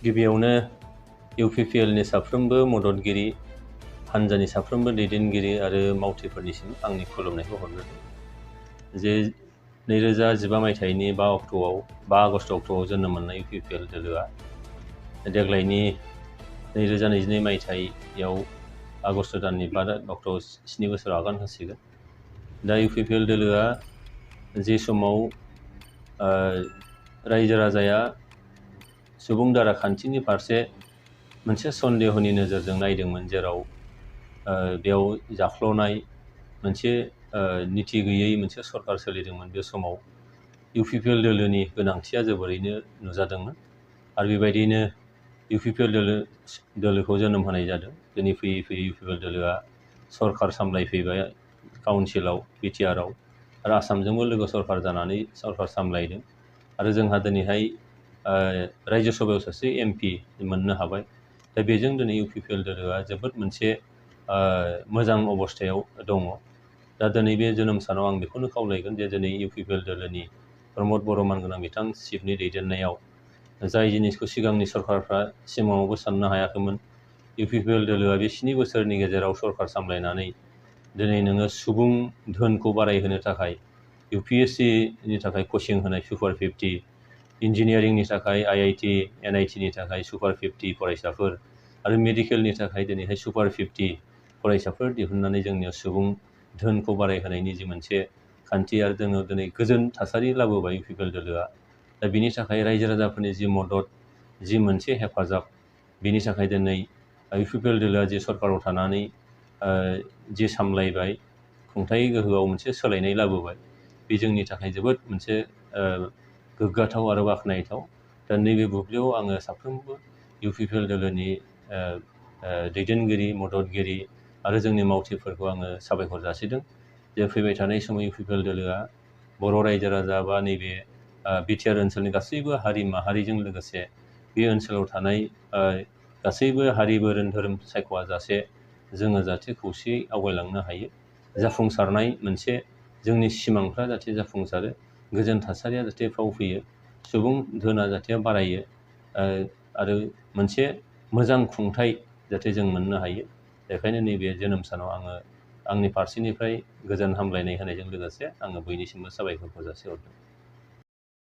गिबियावनो UPPL नि साफ्रोमबो मददगिरि हानजानि साफ्रोमबो दैदेनगिरि आरो मावथिफोरनिसिम आंनि खुलुमनायखौ हरग्रोदों। जे 2015 मायथाइनि 5 आगस्ट अक्ट'आव जोनोम मोननाय UPPL दोलोआ देग्लायनि 2022 मायथाइयाव आगस्ट दाननि 5 अक्ट'आव 7 बोसोर आगान होसिगोन। दा UPPL दोलोआ जे समाव रायजो राजाया सुबुं दारा खान्थिनि फारसे मोनसे सन्देहनि नोजोरजों नायदोंमोन, जेराव बेयाव जाख्ल'नाय मोनसे नीति गैयै मोनसे सरकार सोलिदोंमोन। बे समाव UPPL दोलोनि गोनांथिया जोबोरैनो नुजादोंमोन आरो बेबायदिनो UPPL दोलोखौ जोनोम होनाय जादों। दिनै फैयै फैयै UPPL दोलोआ सरकार सामलायफैबाय काउन्सिलाव BTR आव आरो आसामजोंबो लोगो सरकार जानानै सरकार सामलायदों आरो जोंहा दिनैहाय रायजो सभायाव सासे MP मोननो हाबाय। दा बेजों दिनै UPPL दोलोआ जोबोद मोनसे मोजां अबस्थायाव दङ। दा दिनै बे जोनोम सानाव आं बेखौनो खावलायगोन जे दिनै UPPL दोलोनि प्रमद बर' मानगोनां बिथां चिफनि दैदेननायाव जाय जिनिसखौ सिगांनि सरकारफ्रा सिमाङावबो साननो हायाखैमोन, UPPL दोलोआ बे 7 बोसोरनि गेजेराव सरकार सामलायनानै दिनै नोङो सुबुं धोनखौ बारायहोनो थाखाय UPSC नि थाखाय कचिं होनाय सुपार 50, इन्जिनियारिंनि थाखाय IIT NIT नि थाखाय सुपार 50 फरायसाफोर आरो मेडिकेलनि थाखाय दिनैहाय सुपार 50 फरायसाफोर दिहुननानै जोंनियाव सुबुं धोनखौ बारायहोनायनि जि मोनसे खान्थि आरो जोङो दिनै गोजोन थासारि लाबोबाय UPPL दोलोआ। दा बिनि थाखाय रायजो राजाफोरनि जि मदद, जि मोनसे हेफाजाब, बिनि थाखाय दिनै UPPL दोलोआ जि सरकाराव थानानै जि सामलायबाय, खुंथाय गोहोआव मोनसे सोलायनाय लाबोबाय, बे जोंनि थाखाय जोबोद मोनसे गोग्गाथाव आरो बाख्नायथाव। दा नैबे बुब्लियाव आङो साफ्रोमबो UPPL दोलोनि दैदेनगिरि, मददगिरि आरो जोंनि मावथिफोरखौ आङो साबायखर जासिदों जे फैबाय थानाय समाव UPPL दोलोआ बर' रायजो राजा बा नैबे BTR ओनसोलनि गासैबो हारि माहारिजों लोगोसे बे ओनसोलाव थानाय गासैबो हारि धोरोम सायख'आ जासे जोङो जाहाथे खौसेयै आवगायलांनो हायो। जाफुंसारनाय मोनसे जोंनि सिमांफ्रा जाहाथे जाफुंसारो, गोजोन थासारिया जाहाथे फाव फैयो, सुबुं धोना जाहाथे बारायो आरो मोनसे मोजां खुंथाय जाहाथे जों मोननो हायो। बेखायनो नैबे जोनोम सानाव आङो आंनि फारसेनिफ्राय गोजोन हामलायनाय होनायजों लोगोसे आङो बयनिसिमबो साबायखरखौ जासिहरदों।